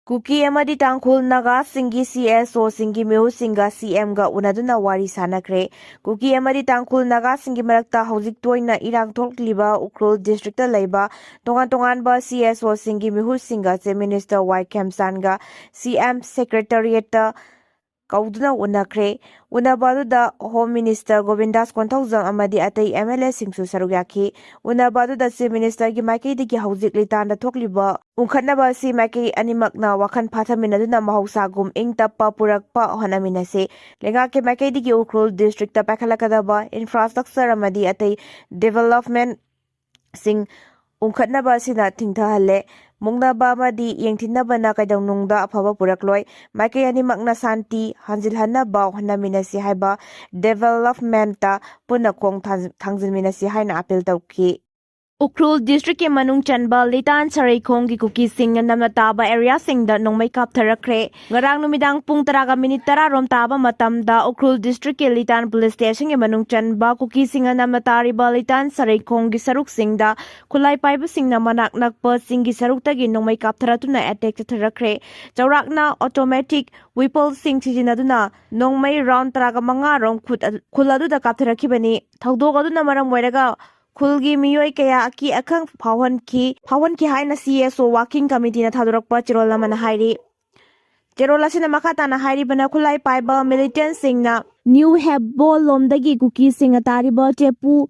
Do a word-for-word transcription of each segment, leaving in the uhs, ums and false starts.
ꯀꯨꯀꯤ ꯑꯃꯗꯤ ꯇꯥꯡꯈꯨꯜ ꯅꯥꯒꯥꯁꯤꯡꯒꯤ C S ꯑꯣꯁꯤꯡꯒꯤ ꯃꯤꯍꯨꯠꯁꯤꯡꯒ ꯁꯤ ꯑꯦꯝꯒ ꯎꯅꯗꯨꯅ ꯋꯥꯔꯤ ꯁꯥꯟꯅꯈ꯭ꯔꯦ꯫ ꯀꯨꯀꯤ ꯑꯃꯗꯤ ꯇꯥꯡꯈꯨꯜ ꯅꯥꯒꯥꯁꯤꯡꯒꯤ ꯃꯔꯛꯇ ꯍꯧꯖꯤꯛ ꯇꯣꯏꯅ ꯏꯔꯥꯡ ꯊꯣꯛꯂꯤꯕ ꯎꯈ꯭ꯔꯨꯜ ꯗꯤꯁꯇ꯭ꯔꯤꯛꯇ ꯂꯩꯕ ꯇꯣꯉꯥꯟ ꯇꯣꯉꯥꯟꯕ ꯁꯤ ꯑꯦꯁ ꯑꯣꯁꯤꯡꯒꯤ ꯃꯤꯍꯨꯠꯁꯤꯡꯒ ꯆꯤꯐ ꯃꯤꯅꯤꯁꯇꯔ ꯋꯥꯏ ꯈꯦꯝꯆꯥꯟꯒ ꯁꯤ ꯑꯦꯝ ꯁꯦꯀ꯭ꯔꯦꯇꯔꯤꯌꯦꯠꯇ ꯀꯧꯗꯨꯅ ꯎꯅꯈ꯭ꯔꯦ꯫ ꯎꯅꯕ ꯑꯗꯨꯗ ꯍꯣꯝ ꯃꯤꯅꯤꯁꯇꯔ ꯒꯣꯕꯤꯟꯗꯥꯁ ꯀꯣꯟꯊꯧꯖꯝ ꯑꯃꯗꯤ ꯑꯇꯩ ꯑꯦꯝ ꯑꯦꯜ ꯑꯦꯁꯤꯡꯁꯨ ꯁꯔꯨꯛ ꯌꯥꯈꯤ꯫ ꯎꯅꯕ ꯑꯗꯨꯗ ꯆꯤꯐ ꯃꯤꯅꯤꯁꯇꯔꯒꯤ ꯃꯥꯏꯀꯩꯗꯒꯤ ꯍꯧꯖꯤꯛ ꯂꯤꯇꯥꯟꯗ ꯊꯣꯛꯂꯤꯕ ꯎꯪꯈꯠꯅꯕ ꯑꯁꯤ ꯃꯥꯏꯀꯩ ꯑꯅꯤꯃꯛꯅ ꯋꯥꯈꯜ ꯐꯥꯊꯃꯤꯟꯅꯗꯨꯅ ꯃꯍꯧꯁꯥꯒꯨꯝ ꯏꯪ ꯇꯞꯄ ꯄꯨꯔꯛꯄ ꯍꯣꯠꯅꯃꯤꯟꯅꯁꯤ꯫ ꯂꯩꯉꯥꯛꯀꯤ ꯃꯥꯏꯀꯩꯗꯒꯤ ꯎꯈ꯭ꯔꯨꯜ ꯗꯤꯁꯇ꯭ꯔꯤꯛꯇ ꯄꯥꯏꯈꯠꯂꯛꯀꯗꯕ ꯏꯟꯐ꯭ꯔꯥꯁ꯭ꯇ꯭ꯔꯛꯆꯔ ꯑꯃꯗꯤ ꯑꯇꯩ ꯗꯤꯕꯦꯂꯞꯃꯦꯟ ꯁꯤꯡ ꯎꯪꯈꯠꯅꯕ ꯑꯁꯤꯅ ꯊꯤꯡꯊꯍꯜꯂꯦ꯫ ꯃꯨꯛꯅꯕ ꯑꯃꯗꯤ ꯌꯦꯡꯊꯤꯅꯕꯅ ꯀꯩꯗꯧꯅꯨꯡꯗ ꯑꯐꯕ ꯄꯨꯔꯛꯂꯣꯏ꯫ ꯃꯥꯏꯀꯩ ꯑꯅꯤꯃꯛꯅ ꯁꯥꯟꯇꯤ ꯍꯟꯖꯤꯜꯍꯟꯅꯕ ꯍꯣꯠꯅꯃꯤꯟꯅꯁꯤ ꯍꯥꯏꯕ ꯗꯤꯕꯦꯂꯞꯃꯦꯟꯇ ꯄꯨꯟꯅ ꯈꯣꯡ ꯊꯥꯡ-, ꯊꯥꯡꯖꯤꯟꯃꯤꯟꯅꯁꯤ ꯍꯥꯏꯅ ꯑꯥꯄꯤꯜ ꯇꯧꯈꯤ꯫ ꯎꯈ꯭ꯔꯨꯜ ꯗꯤꯁꯇ꯭ꯔꯤꯛꯀꯤ ꯃꯅꯨꯡ ꯆꯟꯕ ꯂꯤꯇꯥꯟ ꯁꯔꯩꯈꯣꯡꯒꯤ ꯀꯨꯀꯤꯁꯤꯡꯅ ꯅꯝꯅ ꯇꯥꯕ ꯑꯦꯔꯤꯌꯥꯁꯤꯡꯗ ꯅꯣꯡꯃꯩ ꯀꯥꯞꯊꯔꯛꯈ꯭ꯔꯦ꯫ ꯉꯔꯥꯡ ꯅꯨꯃꯤꯗꯥꯡ ꯄꯨꯡ ꯇꯔꯥꯒ ꯃꯤꯅꯤꯠ ꯇꯔꯥ ꯔꯣꯝ ꯇꯥꯕ ꯃꯇꯝꯗ ꯎꯈ꯭ꯔꯨꯜ ꯗꯤꯁꯇ꯭ꯔꯤꯛꯀꯤ ꯂꯤꯇꯥꯟ ꯄꯨꯂꯤꯁ ꯁ꯭ꯇꯦꯁꯟꯒꯤ ꯃꯅꯨꯡ ꯆꯟꯕ ꯀꯨꯀꯤꯁꯤꯡꯅ ꯅꯝꯅ ꯇꯥꯔꯤꯕ ꯂꯤꯇꯥꯟ ꯁꯔꯩꯈꯣꯡꯒꯤ ꯁꯔꯨꯛꯁꯤꯡꯗ ꯈꯨꯠꯂꯥꯏ ꯄꯥꯏꯕꯁꯤꯡꯅ ꯃꯅꯥꯛ ꯅꯛꯄ ꯆꯤꯡꯒꯤ ꯁꯔꯨꯛꯇꯒꯤ ꯅꯣꯡꯃꯩ ꯀꯥꯞꯊꯔꯛꯇꯨꯅ ꯑꯦꯇꯦꯛ ꯆꯠꯊꯔꯛꯈ꯭ꯔꯦ꯫ ꯆꯥꯎꯔꯥꯛꯅ ꯑꯣꯇꯣꯃꯦꯇꯤꯛ ꯋꯤꯄꯜꯁꯤꯡ ꯁꯤꯖꯤꯟꯅꯗꯨꯅ ꯅꯣꯡꯃꯩ ꯔꯥꯎꯟ ꯇꯔꯥꯒ ꯃꯉꯥ ꯔꯣꯝ ꯈꯨꯠ ꯑꯗꯨ-, ꯈꯨꯜ ꯑꯗꯨꯗ ꯀꯥꯞꯊꯔꯛꯈꯤꯕꯅꯤ꯫ ꯊꯧꯗꯣꯛ ꯑꯗꯨꯅ ꯃꯔꯝ ꯑꯣꯏꯔꯒ ꯈꯨꯜꯒꯤ ꯃꯤꯑꯣꯏ ꯀꯌꯥ ꯑꯀꯤ ꯑꯈꯪ ꯐꯥꯎꯍꯟꯈꯤ, ꯐꯥꯎꯍꯟꯈꯤ ꯍꯥꯏꯅ ꯁꯤ ꯑꯦꯁ ꯑꯣ ꯋꯥꯔꯀꯤꯡ ꯀꯃꯤꯇꯤꯅ ꯊꯥꯗꯣꯔꯛꯄ ꯆꯦꯔꯣꯜ ꯑꯃꯅ ꯍꯥꯏꯔꯤ꯫ ꯆꯦꯔꯣꯜ ꯑꯁꯤꯅ ꯃꯈꯥ ꯇꯥꯅ ꯍꯥꯏꯔꯤꯕꯅ, ꯈꯨꯠꯂꯥꯏ ꯄꯥꯏꯕ ꯃꯤꯂꯤꯇꯦꯟꯠꯁꯤꯡꯅ ꯅ꯭ꯌꯨ ꯍꯦꯕꯣꯜ ꯂꯣꯝꯗꯒꯤ ꯀꯨꯀꯤꯁꯤꯡꯅ ꯇꯥꯔꯤꯕ ꯆꯦꯄꯨ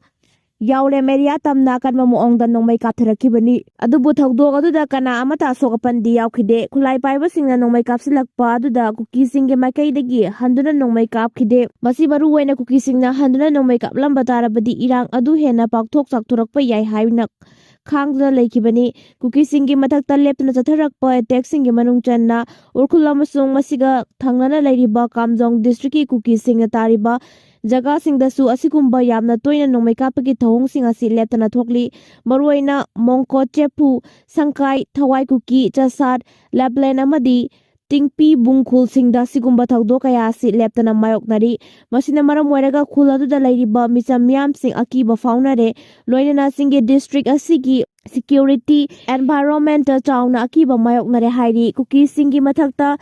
ꯌꯥꯎꯔꯦꯝ ꯑꯦꯔꯤꯌꯥ ꯇꯝꯅ ꯑꯀꯟꯕ ꯃꯑꯣꯡꯗ ꯅꯣꯡꯃꯩ ꯀꯥꯞꯊꯔꯛꯈꯤꯕꯅꯤ꯫ ꯑꯗꯨꯕꯨ ꯊꯧꯗꯣꯛ ꯑꯗꯨꯗ ꯀꯅꯥ ꯑꯃꯠꯇ ꯑꯁꯣꯛ ꯑꯄꯟꯗꯤ ꯌꯥꯎꯈꯤꯗꯦ꯫ ꯈꯨꯠꯂꯥꯏ ꯄꯥꯏꯕꯁꯤꯡꯅ ꯅꯣꯡꯃꯩ ꯀꯥꯞꯁꯤꯜꯂꯛꯄ ꯑꯗꯨꯗ ꯀꯨꯀꯤꯁꯤꯡꯒꯤ ꯃꯥꯏꯀꯩꯗꯒꯤ ꯍꯟꯗꯨꯅ ꯅꯣꯡꯃꯩ ꯀꯥꯞꯈꯤꯗꯦ꯫ ꯃꯁꯤ ꯃꯔꯨ ꯑꯣꯏꯅ ꯀꯨꯀꯤꯁꯤꯡꯅ ꯍꯟꯗꯨꯅ ꯅꯣꯡꯃꯩ ꯀꯥꯞꯂꯝꯕ ꯇꯥꯔꯕꯗꯤ ꯏꯔꯥꯡ ꯑꯗꯨ ꯍꯦꯟꯅ ꯄꯥꯛꯊꯣꯛ ꯆꯥꯎꯊꯣꯔꯛꯄ ꯌꯥꯏ ꯍꯥꯏꯅ ꯈꯥꯡꯗꯨꯅ ꯂꯩꯈꯤꯕꯅꯤ꯫ ꯀꯨꯀꯤꯁꯤꯡꯒꯤ ꯃꯊꯛꯇ ꯂꯦꯞꯇꯅ ꯆꯠꯊꯔꯛꯄ ꯑꯦꯇꯦꯛꯁꯤꯡꯒꯤ ꯃꯅꯨꯡ ꯆꯟꯅ ꯎꯈ꯭ꯔꯨꯜ ꯑꯃꯁꯨꯡ ꯃꯁꯤꯒ ꯊꯪꯅꯅ ꯂꯩꯔꯤꯕ ꯀꯥꯝꯖꯣꯡ ꯗꯤꯁꯇ꯭ꯔꯤꯛꯀꯤ ꯀꯨꯀꯤꯁꯤꯡꯅ ꯇꯥꯔꯤꯕ ꯖꯒꯥꯁꯤꯡꯗꯁꯨ ꯑꯁꯤꯒꯨꯝꯕ ꯌꯥꯝꯅ ꯇꯣꯏꯅ ꯅꯣꯡꯃꯩ ꯀꯥꯞꯄꯒꯤ ꯊꯧꯑꯣꯡꯁꯤꯡ ꯑꯁꯤ ꯂꯦꯞꯇꯅ ꯊꯣꯛꯂꯤ꯫ ꯃꯔꯨꯑꯣꯏꯅ ꯃꯣꯡꯀꯣꯠ ꯆꯦꯐꯨ, ꯁꯪꯀꯥꯏ, ꯊꯋꯥꯏ ꯀꯨꯀꯤ, ꯆꯁꯥꯠ, ꯂꯦꯞꯂꯦꯟ ꯑꯃꯗꯤ ꯇꯤꯡꯄꯤ ꯕꯨꯡꯈꯨꯜꯁꯤꯡꯗ ꯁꯤꯒꯨꯝꯕ ꯊꯧꯗꯣꯛ ꯀꯌꯥ ꯑꯁꯤ ꯂꯦꯞꯇꯅ ꯃꯥꯌꯣꯛꯅꯔꯤ꯫ ꯃꯁꯤꯅ ꯃꯔꯝ ꯑꯣꯏꯔꯒ ꯈꯨꯜ ꯑꯗꯨꯗ ꯂꯩꯔꯤꯕ ꯃꯤꯆꯝ ꯃꯤꯌꯥꯝꯁꯤꯡ ꯑꯀꯤꯕ ꯐꯥꯎꯅꯔꯦ꯫ ꯂꯣꯏꯅꯅ ꯆꯤꯡꯒꯤ ꯗꯤꯁꯇ꯭ꯔꯤꯛ ꯑꯁꯤꯒꯤ security, environment ꯆꯥꯎꯅ ꯑꯀꯤꯕ ꯃꯥꯌꯣꯛꯅꯔꯦ ꯍꯥꯏꯔꯤ꯫ ꯀꯨꯀꯤꯁꯤꯡꯒꯤ ꯃꯊꯛꯇ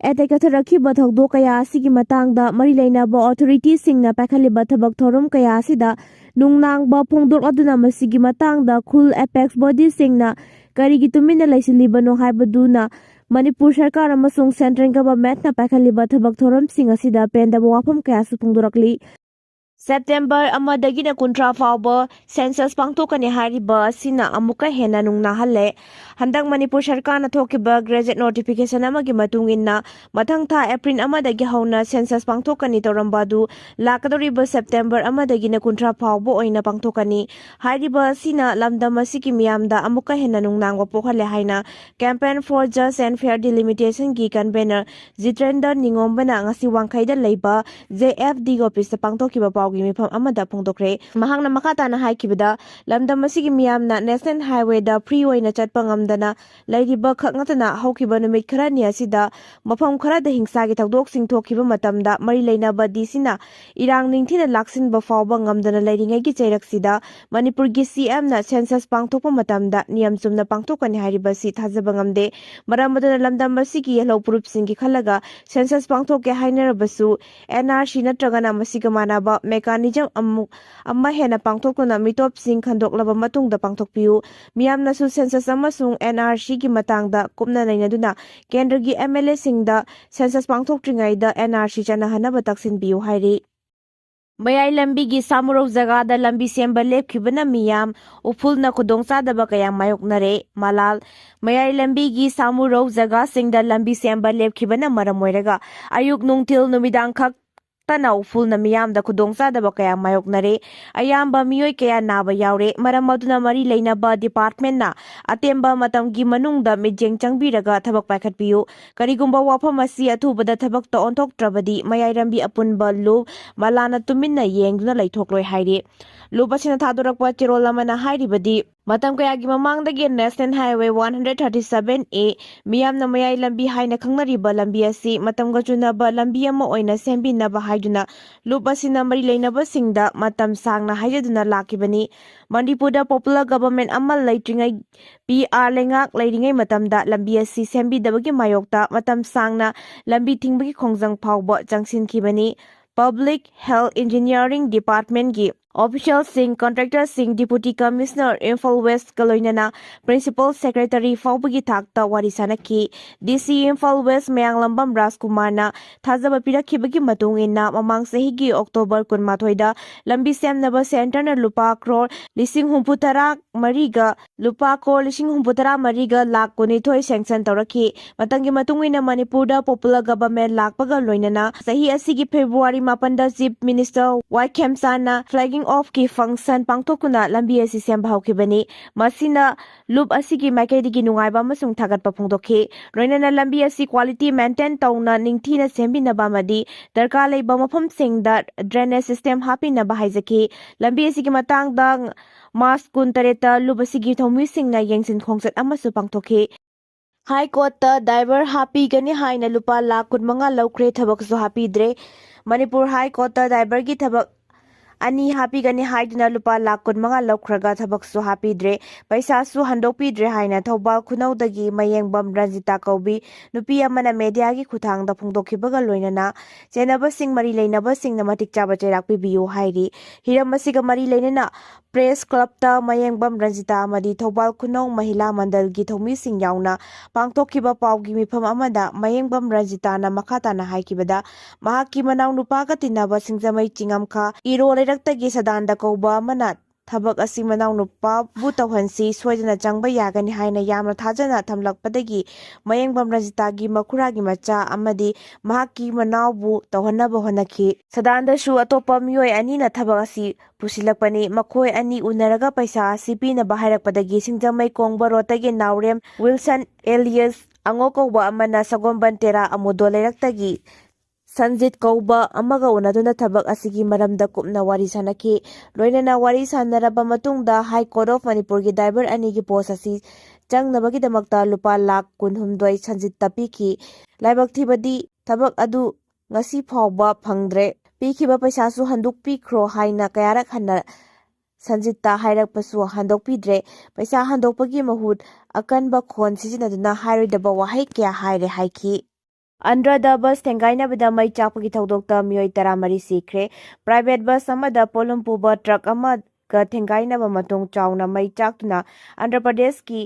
attack ꯆꯠꯊꯔꯛꯈꯤꯕ ꯊꯧꯗꯣꯛ ꯀꯌꯥ ꯑꯁꯤꯒꯤ ꯃꯇꯥꯡꯗ ꯃꯔꯤ ꯂꯩꯅꯕ authorityꯁꯤꯡꯅ ꯄꯥꯏꯈꯠꯂꯤꯕ ꯊꯕꯛ ꯊꯧꯔꯝ ꯀꯌꯥ ꯑꯁꯤꯗ ꯅꯨꯡꯅꯥꯡꯕ ꯐꯣꯡꯗꯣꯛꯂꯗꯨꯅ ꯃꯁꯤꯒꯤ ꯃꯇꯥꯡꯗ ꯈꯨꯜ apex bodyꯁꯤꯡꯅ ꯀꯔꯤꯒꯤ ꯇꯨꯃꯤꯟꯅ ꯂꯩꯁꯤꯜꯂꯤꯕꯅꯣ ꯍꯥꯏꯕꯗꯨꯅ ꯃꯅꯤꯄꯨꯔ ꯁꯔꯀꯥꯔ ꯑꯃꯁꯨꯡ central governmentꯅ ꯄꯥꯏꯈꯠꯂꯤꯕ ꯊꯕꯛ ꯊꯧꯔꯝꯁꯤꯡ ꯑꯁꯤꯗ ꯄꯦꯟꯗꯕ ꯋꯥꯐꯝ ꯀꯌꯥꯁꯨ ꯐꯣꯡꯗꯣꯔꯛꯂꯤ꯫ September ꯑꯃꯗꯒꯤꯅ ꯀꯨꯟꯊ꯭ꯔꯥ ꯐꯥꯎꯕ census ꯄꯥꯡꯊꯣꯛꯀꯅꯤ ꯍꯥꯏꯔꯤꯕ ꯑꯁꯤꯅ ꯑꯃꯨꯛꯀ ꯍꯦꯟꯅ ꯅꯨꯡꯅꯥꯍꯜꯂꯦ꯫ ꯍꯟꯗꯛ ꯃꯅꯤꯄꯨꯔ ꯁꯔꯀꯥꯔꯅ ꯊꯣꯛꯈꯤꯕ gazette notification ꯑꯃꯒꯤ ꯃꯇꯨꯡ ꯏꯟꯅ, ꯃꯊꯪ ꯊꯥ April ꯑꯃꯗꯒꯤ ꯍꯧꯅ census ꯄꯥꯡꯊꯣꯛꯀꯅꯤ ꯇꯧꯔꯝꯕ ꯑꯗꯨ ꯂꯥꯛꯀꯗꯧꯔꯤꯕ September ꯑꯃꯗꯒꯤꯅ ꯀꯨꯟꯊ꯭ꯔꯥ ꯐꯥꯎꯕ ꯑꯣꯏꯅ ꯄꯥꯡꯊꯣꯛꯀꯅꯤ꯫ ꯍꯥꯏꯔꯤꯕ ꯑꯁꯤꯅ ꯂꯝꯗꯝ ꯑꯁꯤꯒꯤ ꯃꯤꯌꯥꯝꯗ ꯑꯃꯨꯛꯀ ꯍꯦꯟꯅ ꯅꯨꯡꯅꯥꯡꯕ ꯄꯣꯛꯍꯜꯂꯦ ꯍꯥꯏꯅ Campaign for Just and Fair Delimitation ꯒꯤ convener ꯖꯤꯇꯦꯟꯗ꯭ꯔ ꯅꯤꯉꯣꯝꯕꯅ ꯉꯁꯤ ꯋꯥꯡꯈꯩꯗ ꯂꯩꯕ JFD office ꯇ ꯄꯥꯡꯊꯣꯛꯈꯤꯕ ꯄꯥꯎꯒꯤ ꯃꯤꯐꯝ ꯑꯃꯗ ꯐꯣꯡꯗꯣꯛꯈ꯭ꯔꯦ꯫ ꯃꯍꯥꯛꯅ ꯃꯈꯥ ꯇꯥꯅ ꯍꯥꯏꯈꯤꯕꯗ, ꯂꯝꯗꯝ ꯑꯁꯤꯒꯤ ꯃꯤꯌꯥꯝꯅ national highway ꯗ free ꯑꯣꯏꯅ ꯆꯠꯄ ꯉꯝꯗꯅ ꯂꯩꯔꯤꯕ ꯈꯛ ꯅꯠꯇꯅ, ꯍꯧꯈꯤꯕ ꯅꯨꯃꯤꯠ ꯈꯔꯅꯤ ꯑꯁꯤꯗ ꯃꯐꯝ ꯈꯔꯗ ꯍꯤꯡꯁꯥꯒꯤ ꯊꯧꯗꯣꯛꯁꯤꯡ ꯊꯣꯛꯈꯤꯕ ꯃꯇꯝꯗ ꯃꯔꯤ ꯂꯩꯅꯕ DC ꯅ ꯏꯔꯥꯡ ꯅꯤꯡꯊꯤꯅ ꯂꯥꯛꯁꯤꯟꯕ ꯐꯥꯎꯕ ꯉꯝꯗꯅ ꯂꯩꯔꯤꯉꯩꯒꯤ ꯆꯩꯔꯛꯁꯤꯗ ꯃꯅꯤꯄꯨꯔꯒꯤ CM ꯅ census ꯄꯥꯡꯊꯣꯛꯄ ꯃꯇꯝꯗ ꯅꯤꯌꯝ ꯆꯨꯝꯅ ꯄꯥꯡꯊꯣꯛꯀꯅꯤ ꯍꯥꯏꯔꯤꯕꯁꯤ ꯊꯥꯖꯕ ꯉꯝꯗꯦ꯫ ꯃꯔꯝ ꯑꯗꯨꯅ ꯂꯝꯗꯝ ꯑꯁꯤꯒꯤ ꯌꯦꯜꯍꯧ ꯐꯨꯔꯨꯞꯁꯤꯡꯒꯤ ꯈꯜꯂꯒ census ꯄꯥꯡꯊꯣꯛꯀꯦ ꯍꯥꯏꯅꯔꯕꯁꯨ, NRC ꯅꯠꯇ꯭ꯔꯒꯅ ꯃꯁꯤꯒ ꯃꯥꯟꯅꯕ mechanism ꯑꯃꯨꯛ ꯑꯃ ꯍꯦꯟꯅ ꯄꯥꯡꯊꯣꯛꯇꯨꯅ ꯃꯤꯇꯣꯞꯁꯤꯡ ꯈꯟꯗꯣꯛꯂꯕ ꯃꯇꯨꯡꯗ ꯄꯥꯡꯊꯣꯛꯄꯤꯌꯨ꯫ ꯃꯤꯌꯥꯝꯅꯁꯨ census ꯑꯃꯁꯨꯡ NRC ꯒꯤ ꯃꯇꯥꯡꯗ ꯀꯨꯞꯅ ꯅꯩꯅꯗꯨꯅ ꯀꯦꯟꯗ꯭ꯔꯒꯤ MLA ꯁꯤꯡꯗ census ꯄꯥꯡꯊꯣꯛꯇ꯭ꯔꯤꯉꯩꯗ NRC ꯆꯠꯅꯍꯟꯅꯕ ꯇꯛꯁꯤꯟꯕꯤꯌꯨ ꯍꯥꯏꯔꯤ꯫ ꯃꯌꯥꯏ ꯂꯝꯕꯤꯒꯤ ꯁꯥꯃꯨꯔꯧ ꯖꯒꯥꯗ ꯂꯝꯕꯤ ꯁꯦꯝꯕ ꯂꯦꯞꯈꯤꯕꯅ ꯃꯤꯌꯥꯝ ꯎꯐꯨꯜꯅ ꯈꯨꯗꯣꯡꯆꯥꯗꯕ ꯀꯌꯥ ꯃꯥꯌꯣꯛꯅꯔꯦ꯫ ꯃꯂꯥꯜ, ꯃꯌꯥꯏ ꯂꯝꯕꯤꯒꯤ ꯁꯥꯃꯨꯔꯧ ꯖꯒꯥꯁꯤꯡꯗ ꯂꯝꯕꯤ ꯁꯦꯝꯕ ꯂꯦꯞꯈꯤꯕꯅ ꯃꯔꯝ ꯑꯣꯏꯔꯒ ꯑꯌꯨꯛ, ꯅꯨꯡꯊꯤꯜ, ꯅꯨꯃꯤꯗꯥꯡ ꯈꯛꯇꯅ ꯎꯐꯨꯜꯅ ꯃꯤꯌꯥꯝꯗ ꯈꯨꯗꯣꯡꯆꯥꯗꯕ ꯀꯌꯥ ꯃꯥꯌꯣꯛꯅꯔꯦ꯫ ꯑꯌꯥꯝꯕ ꯃꯤꯑꯣꯏ ꯀꯌꯥ ꯅꯥꯕ ꯌꯥꯎꯔꯦ꯫ ꯃꯔꯝ ꯑꯗꯨꯅ ꯃꯔꯤ ꯂꯩꯅꯕ department ꯅ ꯑꯇꯦꯟꯕ ꯃꯇꯝꯒꯤ ꯃꯅꯨꯡꯗ ꯃꯤꯠꯌꯦꯡ ꯆꯪꯕꯤꯔꯒ ꯊꯕꯛ ꯄꯥꯏꯈꯠꯄꯤꯌꯨ꯫ ꯀꯔꯤꯒꯨꯝꯕ ꯋꯥꯐꯝ ꯑꯁꯤ ꯑꯊꯨꯕꯗ ꯊꯕꯛꯇ ꯑꯣꯟꯊꯣꯛꯇ꯭ꯔꯕꯗꯤ ꯃꯌꯥꯏ ꯂꯝꯕꯤ ꯑꯄꯨꯟꯕ ꯂꯨꯞ ꯃꯂꯥꯅ ꯇꯨꯃꯤꯟꯅ ꯌꯦꯡꯗꯨꯅ ꯂꯩꯊꯣꯛꯂꯣꯏ ꯍꯥꯏꯔꯤ꯫ ꯂꯨꯞ ꯑꯁꯤꯅ ꯊꯥꯗꯣꯔꯛꯄ ꯆꯦꯔꯣꯜ ꯑꯃꯅ ꯍꯥꯏꯔꯤꯕꯗꯤ, ꯃꯇꯝ ꯀꯌꯥꯒꯤ ꯃꯃꯥꯡꯗꯒꯤ National Highway one hundred thirty seven A, ꯃꯤꯌꯥꯝꯅ ꯃꯌꯥꯏ ꯂꯝꯕꯤ ꯍꯥꯏꯅ ꯈꯪꯅꯔꯤꯕ ꯂꯝꯕꯤ ꯑꯁꯤ ꯃꯇꯝꯒ ꯆꯨꯅꯕ ꯂꯝꯕꯤ ꯑꯃ ꯑꯣꯏꯅ ꯁꯦꯝꯕꯤꯅꯕ ꯍꯥꯏꯗꯨꯅ ꯂꯨꯞ ꯑꯁꯤꯅ ꯃꯔꯤ ꯂꯩꯅꯕꯁꯤꯡꯗ ꯃꯇꯝ ꯁꯥꯡꯅ ꯍꯥꯏꯖꯗꯨꯅ ꯂꯥꯛꯈꯤꯕꯅꯤ꯫ ꯃꯅꯤꯄꯨꯔꯗ popular government ꯑꯃ ꯂꯩꯇ꯭ꯔꯤꯉꯩ, P R ꯂꯩꯉꯥꯛ ꯂꯩꯔꯤꯉꯩ ꯃꯇꯝꯗ ꯂꯝꯕꯤ ꯑꯁꯤ ꯁꯦꯝꯕꯤꯗꯕꯒꯤ ꯃꯥꯌꯣꯛꯇ ꯃꯇꯝ ꯁꯥꯡꯅ ꯂꯝꯕꯤ ꯊꯤꯡꯕꯒꯤ ꯈꯣꯡꯖꯪ ꯐꯥꯎꯕ ꯆꯪꯁꯤꯟꯈꯤꯕꯅꯤ꯫ Public Health Engineering Departmentꯀꯤ officialꯁꯤꯡ, contractorꯁꯤꯡ, Deputy Commissioner Imphal Westꯀ ꯂꯣꯏꯅꯅ Principal Secretary ꯐꯥꯎꯕꯒꯤ ꯊꯥꯛꯇ ꯋꯥꯔꯤ ꯁꯥꯅꯈꯤ꯫ D C ꯏꯝꯐꯥꯜ West ꯃꯌꯥꯡꯂꯝꯕꯝ ꯔꯥꯖꯀꯨꯃꯥꯔꯅ ꯊꯥꯖꯕ ꯄꯤꯔꯛꯈꯤꯕꯒꯤ ꯃꯇꯨꯡ ꯏꯟꯅ ꯃꯃꯥꯡ ꯆꯍꯤꯒꯤ October ꯀꯨꯟꯃꯥꯊꯣꯏꯗ ꯂꯝꯕꯤ ꯁꯦꯝꯅꯕ centreꯅ ꯂꯨꯄꯥ ꯀ꯭ꯔꯣꯔ ꯂꯤꯁꯤꯡ ꯍꯨꯝꯐꯨ ꯇꯔꯥ ꯃꯔꯤꯒ, ꯂꯨꯄꯥ ꯀ꯭ꯔꯣꯔ ꯂꯤꯁꯤꯡ ꯍꯨꯝꯐꯨ ꯇꯔꯥ ꯃꯔꯤꯒ ꯂꯥꯈ ꯀꯨꯟꯅꯤꯊꯣꯏ sanction ꯇꯧꯔꯛꯈꯤ꯫ ꯃꯇꯝꯒꯤ ꯃꯇꯨꯡ ꯏꯟꯅ ꯃꯅꯤꯄꯨꯔꯗ popular government ꯂꯥꯛꯄꯒ ꯂꯣꯏꯅꯅ ꯆꯍꯤ ꯑꯁꯤꯒꯤ February ꯃꯥꯄꯟꯗ Chief Minister ꯋꯥꯏ ꯈꯦꯝꯆꯥꯟꯅ flagging offꯀꯤ function ꯄꯥꯡꯊꯣꯛꯇꯨꯅ ꯂꯝꯕꯤ ꯑꯁꯤ ꯁꯦꯝꯕ ꯍꯧꯈꯤꯕꯅꯤ꯫ ꯃꯁꯤꯅ ꯂꯨꯞ ꯑꯁꯤꯒꯤ ꯃꯥꯏꯀꯩꯗꯒꯤ ꯅꯨꯡꯉꯥꯏꯕ ꯑꯃꯁꯨꯡ ꯊꯥꯒꯠꯄ ꯐꯣꯡꯗꯣꯛꯈꯤ꯫ ꯂꯣꯏꯅꯅ ꯂꯝꯕꯤ ꯑꯁꯤ quality maintain ꯇꯧꯅ ꯅꯤꯡꯊꯤꯅ ꯁꯦꯝꯕꯤꯅꯕ ꯑꯃꯗꯤ ꯗꯔꯀꯥꯔ ꯂꯩꯕ ꯃꯐꯝꯁꯤꯡꯗ drainage system ꯍꯥꯞꯄꯤꯅꯕ ꯍꯥꯏꯖꯈꯤ꯫ ꯂꯝꯕꯤ ꯑꯁꯤꯒꯤ ꯃꯇꯥꯡꯗ March ꯀꯨꯟꯇꯔꯦꯠꯇ ꯂꯨꯞ ꯑꯁꯤꯒꯤ ꯊꯧꯃꯤꯁꯤꯡꯅ ꯌꯦꯡꯁꯤꯟ ꯈꯣꯡꯆꯠ ꯑꯃꯁꯨ ꯄꯥꯡꯊꯣꯛꯈꯤ꯫ High Courtꯇ driver ꯍꯥꯞꯄꯤꯒꯅꯤ ꯍꯥꯏꯅ ꯂꯨꯄꯥ ꯂꯥꯈ ꯀꯨꯟꯃꯉꯥ ꯂꯧꯈ꯭ꯔꯦ, ꯊꯕꯛꯁꯨ ꯍꯥꯞꯄꯤꯗ꯭ꯔꯦ꯫ ꯃꯅꯤꯄꯨꯔ High Courtꯇ driverꯒꯤ ꯊꯕꯛ ꯑꯅꯤ ꯍꯥꯞꯄꯤꯒꯅꯤ ꯍꯥꯏꯗꯨꯅ ꯂꯨꯄꯥ ꯂꯥꯈ ꯀꯨꯟꯃꯉꯥ ꯂꯧꯈ꯭ꯔꯒ ꯊꯕꯛꯁꯨ ꯍꯥꯞꯄꯤꯗ꯭ꯔꯦ, ꯄꯩꯁꯥꯁꯨ ꯍꯟꯗꯣꯛꯄꯤꯗ꯭ꯔꯦ ꯍꯥꯏꯅ ꯊꯧꯕꯥꯜ ꯈꯨꯅꯧꯗꯒꯤ ꯃꯌꯦꯡꯕꯝ ꯔꯟꯖꯤꯇꯥ ꯀꯧꯕꯤ ꯅꯨꯄꯤ ꯑꯃꯅ mediaꯒꯤ ꯈꯨꯠꯊꯥꯡꯗ ꯐꯣꯡꯗꯣꯛꯈꯤꯕꯒ ꯂꯣꯏꯅꯅ ꯆꯦꯟꯅꯕꯁꯤꯡ, ꯃꯔꯤ ꯂꯩꯅꯕꯁꯤꯡꯅ ꯃꯇꯤꯛ ꯆꯥꯕ ꯆꯩꯔꯥꯛ ꯄꯤꯕꯤꯌꯨ ꯍꯥꯏꯔꯤ꯫ ꯍꯤꯔꯝ ꯑꯁꯤꯒ ꯃꯔꯤ ꯂꯩꯅꯅ Press Clubꯇ ꯃꯌꯦꯡꯕꯝ ꯔꯟꯖꯤꯇꯥ ꯑꯃꯗꯤ ꯊꯧꯕꯥꯜ ꯈꯨꯅꯧ ꯃꯍꯤꯂꯥ ꯃꯟꯗꯜꯒꯤ ꯊꯧꯃꯤꯁꯤꯡ ꯌꯥꯎꯅ ꯄꯥꯡꯊꯣꯛꯈꯤꯕ ꯄꯥꯎꯒꯤ ꯃꯤꯐꯝ ꯑꯃꯗ ꯃꯌꯦꯡꯕꯝ ꯔꯟꯖꯤꯇꯥꯅ ꯃꯈꯥ ꯇꯥꯅ ꯍꯥꯏꯈꯤꯕꯗ, ꯃꯍꯥꯛꯀꯤ ꯃꯅꯥꯎ ꯅꯨꯄꯥꯒ ꯇꯤꯟꯅꯕ ꯁꯤꯡꯖꯃꯩ ꯆꯤꯡꯉꯝꯈꯥ ꯏꯔꯣ ꯂꯩꯔꯛꯇꯒꯤ ꯁꯗꯥꯟꯗ ꯀꯧꯕ ꯑꯃꯅ ꯊꯕꯛ ꯑꯁꯤ ꯃꯅꯥꯎ ꯅꯨꯄꯥꯕꯨ ꯇꯧꯍꯟꯁꯤ, ꯁꯣꯏꯗꯅ ꯆꯪꯕ ꯌꯥꯒꯅꯤ ꯍꯥꯏꯅ ꯌꯥꯝꯅ ꯊꯥꯖꯅ ꯊꯝꯂꯛꯄꯗꯒꯤ ꯃꯌꯦꯡꯕꯝ ꯔꯟꯖꯤꯇꯥꯒꯤ ꯃꯈꯨꯔꯥꯒꯤ ꯃꯆꯥ ꯑꯃꯗꯤ ꯃꯍꯥꯛꯀꯤ ꯃꯅꯥꯎꯕꯨ ꯇꯧꯍꯟꯅꯕ ꯍꯣꯠꯅꯈꯤ꯫ ꯁꯗꯥꯟꯗꯁꯨ ꯑꯇꯣꯞꯄ ꯃꯤꯑꯣꯏ ꯑꯅꯤꯅ ꯊꯕꯛ ꯑꯁꯤ ꯄꯨꯁꯤꯜꯂꯛꯄꯅꯤ꯫ ꯃꯈꯣꯏ ꯑꯅꯤ ꯎꯅꯔꯒ ꯄꯩꯁꯥ ꯑꯁꯤ ꯄꯤꯅꯕ ꯍꯥꯏꯔꯛꯄꯗꯒꯤ ꯁꯤꯡꯖꯃꯩ ꯀꯣꯡꯕ ꯔꯣꯗꯇꯒꯤ ꯅꯥꯎꯔꯦꯝ ꯋꯤꯜꯁꯟ alias ꯑꯉꯣ ꯀꯧꯕ ꯑꯃꯅ ꯁꯒꯣꯜꯕꯟ ꯇꯦꯔꯥ ꯑꯃꯨꯗꯣ ꯂꯩꯔꯛꯇꯒꯤ ꯁꯟꯖꯤꯠ ꯀꯧꯕ ꯑꯃꯒ ꯎꯅꯗꯨꯅ ꯊꯕꯛ ꯑꯁꯤꯒꯤ ꯃꯔꯝꯗ ꯀꯨꯞꯅ ꯋꯥꯔꯤ ꯁꯥꯟꯅꯈꯤ꯫ ꯂꯣꯏꯅꯅ ꯋꯥꯔꯤ ꯁꯥꯟꯅꯔꯕ ꯃꯇꯨꯡꯗ High Court of ꯃꯅꯤꯄꯨꯔꯒꯤ driver ꯑꯅꯤꯒꯤ post ꯑꯁꯤ ꯆꯪꯅꯕꯒꯤꯗꯃꯛꯇ ꯂꯨꯄꯥ ꯂꯥꯈ ꯀꯨꯟꯍꯨꯝꯗꯣꯏ ꯁꯟꯖꯤꯠꯇ ꯄꯤꯈꯤ꯫ ꯂꯥꯏꯕꯛ ꯊꯤꯕꯗꯤ ꯊꯕꯛ ꯑꯗꯨ ꯉꯁꯤ ꯐꯥꯎꯕ ꯐꯪꯗ꯭ꯔꯦ꯫ ꯄꯤꯈꯤꯕ ꯄꯩꯁꯥꯁꯨ ꯍꯟꯗꯣꯛꯄꯤꯈ꯭ꯔꯣ ꯍꯥꯏꯅ ꯀꯌꯥꯔꯛ ꯍꯟꯅ ꯁꯟꯖꯤꯠꯇ ꯍꯥꯏꯔꯛꯄꯁꯨ ꯍꯟꯗꯣꯛꯄꯤꯗ꯭ꯔꯦ꯫ ꯄꯩꯁꯥ ꯍꯟꯗꯣꯛꯄꯒꯤ ꯃꯍꯨꯠ ꯑꯀꯟꯕ ꯈꯣꯟ ꯁꯤꯖꯤꯟꯅꯗꯨꯅ ꯍꯥꯏꯔꯣꯏꯗꯕ ꯋꯥꯍꯩ ꯀꯌꯥ ꯍꯥꯏꯔꯦ ꯍꯥꯏꯈꯤ꯫ ꯑꯟꯗ꯭ꯔꯗ bus ꯊꯦꯡꯒꯥꯏꯅꯕꯗ ꯃꯩ ꯆꯥꯛꯄꯒꯤ ꯊꯧꯗꯣꯛꯇ ꯃꯤꯑꯣꯏ ꯇꯔꯥꯃꯔꯤ ꯁꯤꯈ꯭ꯔꯦ꯫ Private bus ꯑꯃꯗ ꯄꯣꯠꯂꯨꯝ ꯄꯨꯕ truck ꯑꯃꯒ ꯊꯦꯡꯒꯥꯏꯅꯕ ꯃꯇꯨꯡ ꯆꯥꯎꯅ ꯃꯩ ꯆꯥꯛꯇꯨꯅ ꯑꯟꯗ꯭ꯔ ꯄ꯭ꯔꯗꯦꯁꯀꯤ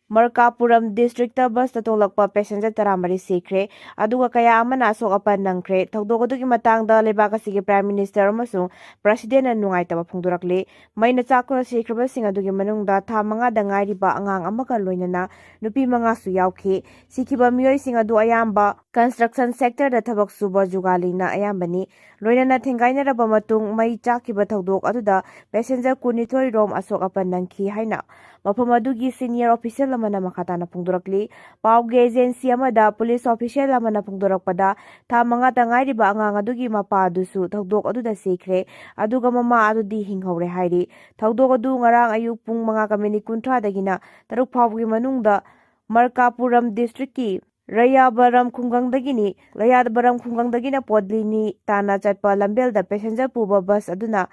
ꯃꯔꯀꯥꯄꯨꯔꯝ districtꯇ busꯇ ꯇꯣꯡꯂꯛꯄ passenger ꯇꯔꯥꯃꯔꯤ ꯁꯤꯈ꯭ꯔꯦ, ꯑꯗꯨꯒ ꯀꯌꯥ ꯑꯃꯅ ꯑꯁꯣꯛ ꯑꯄꯟ ꯅꯪꯈ꯭ꯔꯦ꯫ ꯊꯧꯗꯣꯛ ꯑꯗꯨꯒꯤ ꯃꯇꯥꯡꯗ ꯂꯩꯕꯥꯛ ꯑꯁꯤꯒꯤ Prime Minister ꯑꯃꯁꯨꯡ Presidentꯅ ꯅꯨꯡꯉꯥꯏꯇꯕ ꯐꯣꯡꯗꯣꯔꯛꯂꯤ꯫ ꯃꯩꯅ ꯆꯥꯛꯇꯨꯅ ꯁꯤꯈ꯭ꯔꯕꯁꯤꯡ ꯑꯗꯨꯒꯤ ꯃꯅꯨꯡꯗ ꯊꯥ ꯃꯉꯥꯗ ꯉꯥꯏꯔꯤꯕ ꯑꯉꯥꯡ ꯑꯃꯒ ꯂꯣꯏꯅꯅ ꯅꯨꯄꯤ ꯃꯉꯥꯁꯨ ꯌꯥꯎꯈꯤ꯫ ꯁꯤꯈꯤꯕ ꯃꯤꯑꯣꯏꯁꯤꯡ ꯑꯗꯨ ꯑꯌꯥꯝꯕ construction sectorꯗ ꯊꯕꯛ ꯁꯨꯕ ꯖꯨꯒꯥꯂꯤꯅ ꯑꯌꯥꯝꯕꯅꯤ꯫ ꯂꯣꯏꯅꯅ ꯊꯦꯡꯒꯥꯏꯅꯔꯕ ꯃꯇꯨꯡ ꯃꯩ ꯆꯥꯛꯈꯤꯕ ꯊꯧꯗꯣꯛ ꯑꯗꯨꯗ passenger ꯀꯨꯟꯅꯤꯊꯣꯏ ꯔꯣꯝ ꯑꯁꯣꯛ ꯑꯄꯟ ꯅꯪꯈꯤ ꯍꯥꯏꯅ ꯃꯐꯝ ꯑꯗꯨꯒꯤ senior official ꯑꯃꯅ ꯃꯈꯥ ꯇꯥꯅ ꯐꯣꯡꯗꯣꯔꯛꯂꯤ꯫ ꯄꯥꯎꯒꯤ agency ꯑꯃꯗ police official ꯑꯃꯅ ꯐꯣꯡꯗꯣꯔꯛꯄꯗ, ꯊꯥ ꯃꯉꯥꯇ ꯉꯥꯏꯔꯤꯕ ꯑꯉꯥꯡ ꯑꯗꯨꯒꯤ ꯃꯄꯥ ꯑꯗꯨꯁꯨ ꯊꯧꯗꯣꯛ ꯑꯗꯨꯗ ꯁꯤꯈ꯭ꯔꯦ, ꯑꯗꯨꯒ ꯃꯃꯥ ꯑꯗꯨꯗꯤ ꯍꯤꯡꯍꯧꯔꯦ ꯍꯥꯏꯔꯤ꯫ ꯊꯧꯗꯣꯛ ꯑꯗꯨ ꯉꯔꯥꯡ ꯑꯌꯨꯛ ꯄꯨꯡ ꯃꯉꯥꯒ minute ꯀꯨꯟꯊ꯭ꯔꯥꯗꯒꯤꯅ ꯇꯔꯨꯛ ꯐꯥꯎꯕꯒꯤ ꯃꯅꯨꯡꯗ ꯃꯔꯀꯥꯄꯨꯔꯝ districtꯀꯤ ꯔꯌꯥꯕꯔꯝ ꯈꯨꯡꯒꯪꯗꯒꯤꯅꯤ, ꯔꯌꯥꯕꯔꯝ ꯈꯨꯡꯒꯪꯗꯒꯤꯅ ꯄꯣꯗꯂꯤꯅꯤ ꯇꯥꯟꯅ ꯆꯠꯄ ꯂꯝꯕꯦꯜꯗ passenger ꯄꯨꯕ bus ꯑꯗꯨꯅ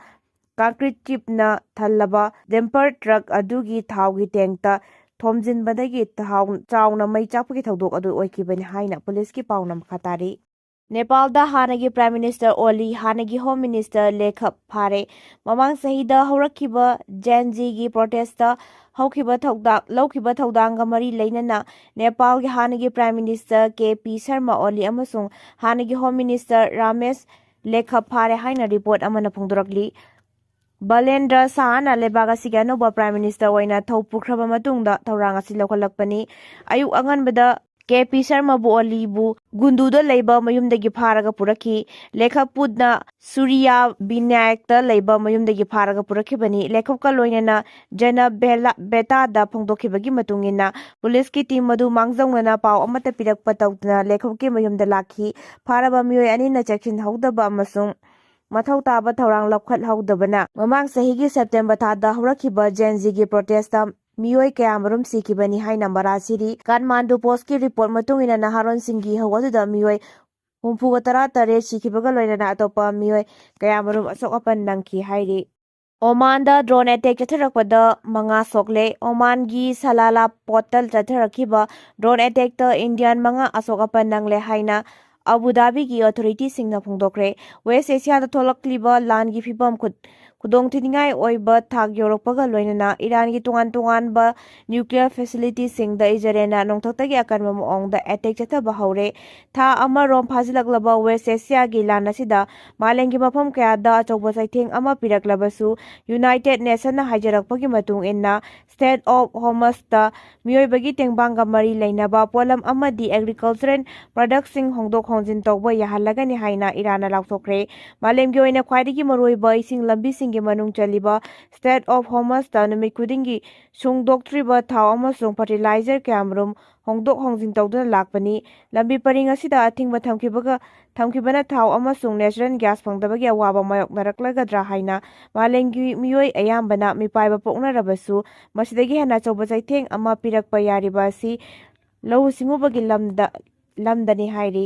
concrete chipꯅ ꯊꯜꯂꯕ dumper truck ꯑꯗꯨꯒꯤ ꯊꯥꯎꯒꯤ tankꯇ ꯊꯣꯝꯖꯤꯟꯕꯗꯒꯤ ꯊꯥꯎ ꯆꯥꯎꯅ ꯃꯩ ꯆꯥꯛꯄꯒꯤ ꯊꯧꯗꯣꯛ ꯑꯗꯨ ꯑꯣꯏꯈꯤꯕꯅꯤ ꯍꯥꯏꯅ policeꯀꯤ ꯄꯥꯎꯅ ꯃꯈꯥ ꯇꯥꯔꯤ꯫ ꯅꯦꯄꯥꯜꯗ ꯍꯥꯟꯅꯒꯤ Prime Minister ꯑꯣꯂꯤ, ꯍꯥꯟꯅꯒꯤ Home Minister ꯂꯦꯈꯞ ꯐꯥꯔꯦ꯫ ꯃꯃꯥꯡ ꯆꯍꯤꯗ ꯍꯧꯔꯛꯈꯤꯕ Gen Zꯒꯤ protestꯇ ꯍꯧꯈꯤꯕ ꯊꯧꯗꯥꯡ, ꯂꯧꯈꯤꯕ ꯊꯧꯗꯥꯡꯒ ꯃꯔꯤ ꯂꯩꯅꯅ ꯅꯦꯄꯥꯜꯒꯤ ꯍꯥꯟꯅꯒꯤ Prime Minister K P Sharma ꯑꯣꯂꯤ ꯑꯃꯁꯨꯡ ꯍꯥꯟꯅꯒꯤ Home Minister ꯔꯥꯃꯦꯁ ꯂꯦꯈꯞ ꯐꯥꯔꯦ ꯍꯥꯏꯅ report ꯑꯃꯅ ꯐꯣꯡꯗꯣꯔꯛꯂꯤ꯫ ꯕꯂꯦꯟꯗ꯭ꯔ ꯁꯥꯍꯅ ꯂꯩꯕꯥꯛ ꯑꯁꯤꯒꯤ ꯑꯅꯧꯕ Prime Minister ꯑꯣꯏꯅ ꯊꯧ ꯄꯨꯈ꯭ꯔꯕ ꯃꯇꯨꯡꯗ ꯊꯧꯔꯥꯡ ꯑꯁꯤ ꯂꯧꯈꯠꯂꯛꯄꯅꯤ꯫ ꯑꯌꯨꯛ ꯑꯉꯟꯕꯗ ꯀꯦ ꯄꯤ ꯁꯔꯃꯕꯨ ꯑꯣꯂꯤꯕꯨ ꯒꯨꯟꯗꯨꯗ ꯂꯩꯕ ꯃꯌꯨꯝꯗꯒꯤ ꯐꯥꯔꯒ ꯄꯨꯔꯛꯈꯤ꯫ ꯂꯦꯈꯛꯄꯨꯠꯅ ꯁꯨꯔꯤꯌꯥ ꯕꯤꯅꯥꯌꯛꯇ ꯂꯩꯕ ꯃꯌꯨꯝꯗꯒꯤ ꯐꯥꯔꯒ ꯄꯨꯔꯛꯈꯤꯕꯅꯤ꯫ ꯂꯦꯈꯛꯀ ꯂꯣꯏꯅꯅ ꯖꯅ ꯕꯦꯂꯥ-, ꯕꯦꯇꯥꯗ ꯐꯣꯡꯗꯣꯛꯈꯤꯕꯒꯤ ꯃꯇꯨꯡ ꯏꯟꯅ, ꯄꯨꯂꯤꯁꯀꯤ ꯇꯤꯝ ꯑꯗꯨ ꯃꯥꯡꯖꯧꯅꯅ ꯄꯥꯎ ꯑꯃꯠꯇ ꯄꯤꯔꯛꯄ ꯇꯧꯗꯅ ꯂꯦꯈꯛꯀꯤ ꯃꯌꯨꯝꯗ ꯂꯥꯛꯈꯤ꯫ ꯐꯥꯔꯕ ꯃꯤꯑꯣꯏ ꯑꯅꯤꯅ ꯆꯦꯛꯁꯤꯟꯍꯧꯗꯕ ꯑꯃꯁꯨꯡ ꯃꯊꯧ ꯇꯥꯕ ꯊꯧꯔꯥꯡ ꯂꯧꯈꯠꯍꯧꯗꯕꯅ ꯃꯃꯥꯡ ꯆꯍꯤꯒꯤ ꯁꯦꯞꯇꯦꯝꯕꯔ ꯊꯥꯗ ꯍꯧꯔꯛꯈꯤꯕ ꯖꯦꯟ ꯖꯤꯒꯤ ꯄ꯭ꯔꯣꯇꯦꯁꯇ ꯃꯤꯑꯣꯏ ꯀꯌꯥꯃꯔꯨꯝ ꯁꯤꯈꯤꯕꯅꯤ ꯍꯥꯏꯅ ꯃꯔꯥ ꯁꯤꯔꯤ꯫ ꯀꯥꯟꯃꯥꯟꯗꯨ ꯄꯣꯁꯀꯤ ꯔꯤꯄꯣꯔꯠ ꯃꯇꯨꯡ ꯏꯟꯅ ꯅꯍꯥꯔꯣꯟꯁꯤꯡꯒꯤ ꯏꯍꯧ ꯑꯗꯨꯗ ꯃꯤꯑꯣꯏ ꯍꯨꯝꯐꯨꯒ ꯇꯔꯥ ꯇꯔꯦꯠ ꯁꯤꯈꯤꯕꯒ ꯂꯣꯏꯅꯅ ꯑꯇꯣꯞꯄ ꯃꯤꯑꯣꯏ ꯀꯌꯥꯃꯔꯨꯝ ꯑꯁꯣꯛ ꯑꯄꯟ ꯅꯪꯈꯤ ꯍꯥꯏꯔꯤ꯫ ꯑꯣꯃꯥꯟꯗ ꯗ꯭ꯔꯣꯟ ꯑꯦꯇꯦꯛ ꯆꯠꯊꯔꯛꯄꯗ ꯃꯉꯥ ꯁꯣꯛꯂꯦ꯫ ꯑꯣꯃꯥꯟꯒꯤ ꯁꯂꯥꯂꯥ ꯄꯣꯔꯠꯇ ꯆꯠꯊꯔꯛꯈꯤꯕ ꯗ꯭ꯔꯣꯟ ꯑꯦꯇꯦꯛꯇ ꯏꯟꯗꯤꯌꯥꯟ ꯃꯉꯥ ꯑꯁꯣꯛ ꯑꯄꯟ ꯅꯪꯂꯦ ꯍꯥꯏꯅ ꯑꯕꯨ ꯙꯥꯕꯤꯒꯤ ꯑꯣꯊꯣꯔꯤꯇꯤꯁꯤꯡꯅ ꯐꯣꯡꯗꯣꯛꯈ꯭ꯔꯦ꯫ ꯋꯦꯁ ꯑꯦꯁꯤꯌꯥꯗ ꯊꯣꯛꯂꯛꯂꯤꯕ ꯂꯥꯟꯒꯤ ꯐꯤꯕꯝ ꯈꯨꯠ-, ꯈꯨꯗꯣꯡꯊꯤꯅꯤꯡꯉꯥꯏ ꯑꯣꯏꯕ ꯊꯥꯛ ꯌꯧꯔꯛꯄꯒ ꯂꯣꯏꯅꯅ ꯏꯔꯥꯟꯒꯤ ꯇꯣꯉꯥꯟ ꯇꯣꯉꯥꯟꯕ ꯅ꯭ꯌꯨꯀ꯭ꯂꯤꯌꯔ ꯐꯦꯁꯤꯂꯤꯇꯤꯁꯤꯡꯗ ꯏꯖꯔꯦꯜꯅ ꯅꯣꯡꯊꯛꯇꯒꯤ ꯑꯀꯟꯕ ꯃꯑꯣꯡꯗ ꯑꯦꯇꯦꯛ ꯆꯠꯊꯕ ꯍꯧꯔꯦ꯫ ꯊꯥ ꯑꯃꯔꯣꯝ ꯐꯥꯖꯤꯜꯂꯛꯂꯕ ꯋꯦꯁ ꯑꯦꯁꯤꯌꯥꯒꯤ ꯂꯥꯟ ꯑꯁꯤꯗ ꯃꯥꯂꯦꯝꯒꯤ ꯃꯐꯝ ꯀꯌꯥꯗ ꯑꯆꯧꯕ ꯆꯩꯊꯦꯡ ꯑꯃ ꯄꯤꯔꯛꯂꯕꯁꯨ, ꯌꯨꯅꯥꯏꯇꯦꯗ ꯅꯦꯁꯟꯅ ꯍꯥꯏꯖꯔꯛꯄꯒꯤ ꯃꯇꯨꯡ ꯏꯟꯅ, ꯁ꯭ꯇꯦꯠ ꯑꯣꯐ ꯍꯣꯔꯃꯁꯇ ꯃꯤꯑꯣꯏꯕꯒꯤ ꯇꯦꯡꯕꯥꯡꯒ ꯃꯔꯤ ꯂꯩꯅꯕ ꯄꯣꯠꯂꯝ ꯑꯃꯗꯤ ꯑꯦꯒ꯭ꯔꯤꯀꯜꯆꯔꯦꯜ ꯄ꯭ꯔꯗꯛꯁꯤꯡ ꯍꯣꯡꯗꯣꯛ ꯍꯣꯡꯖꯤꯟ ꯇꯧꯕ ꯌꯥꯍꯜꯂꯒꯅꯤ ꯍꯥꯏꯅ ꯏꯔꯥꯟꯅ ꯂꯥꯎꯊꯣꯛꯈ꯭ꯔꯦ꯫ ꯃꯥꯂꯦꯝꯒꯤ ꯑꯣꯏꯅ ꯈ꯭ꯋꯥꯏꯗꯒꯤ ꯃꯔꯨꯑꯣꯏꯕ ꯏꯁꯤꯡ ꯂꯝꯕꯤꯁꯤꯡꯒꯤ ꯃꯅꯨꯡ ꯆꯜꯂꯤꯕ ꯁ꯭ꯇꯦꯠ ꯑꯣꯐ ꯍꯣꯔꯃꯁꯇ ꯅꯨꯃꯤꯠ ꯈꯨꯗꯤꯡꯒꯤ ꯁꯨꯡꯗꯣꯛꯇ꯭ꯔꯤꯕ ꯊꯥꯎ ꯑꯃꯁꯨꯡ ꯐꯔꯇꯤꯂꯥꯏꯖꯔ ꯀꯌꯥꯃꯔꯨꯝ ꯍꯣꯡꯗꯣꯛ ꯍꯣꯡꯖꯤꯟ ꯇꯧꯗꯨꯅ ꯂꯥꯛꯄꯅꯤ꯫ ꯂꯝꯕꯤ ꯄꯔꯤꯡ ꯑꯁꯤꯗ ꯑꯊꯤꯡꯕ ꯊꯝꯈꯤꯕꯒ, ꯊꯝꯈꯤꯕꯅ ꯊꯥꯎ ꯑꯃꯁꯨꯡ ꯅꯦꯆꯔꯦꯜ ꯒ꯭ꯌꯥꯁ ꯐꯪꯗꯕꯒꯤ ꯑꯋꯥꯕ ꯃꯥꯌꯣꯛꯅꯔꯛꯂꯒꯗ꯭ꯔꯥ ꯍꯥꯏꯅ ꯃꯥꯂꯦꯝꯒꯤ ꯃꯤꯑꯣꯏ ꯑꯌꯥꯝꯕꯅ ꯃꯤꯄꯥꯏꯕ ꯄꯣꯛꯅꯔꯕꯁꯨ, ꯃꯁꯤꯗꯒꯤ ꯍꯦꯟꯅ ꯑꯆꯧꯕ ꯆꯩꯊꯦꯡ ꯑꯃ ꯄꯤꯔꯛꯄ ꯌꯥꯔꯤꯕ ꯑꯁꯤ ꯂꯧꯎ ꯁꯤꯡꯎꯕꯒꯤ ꯂꯝꯗ, ꯂꯝꯗꯅꯤ ꯍꯥꯏꯔꯤ꯫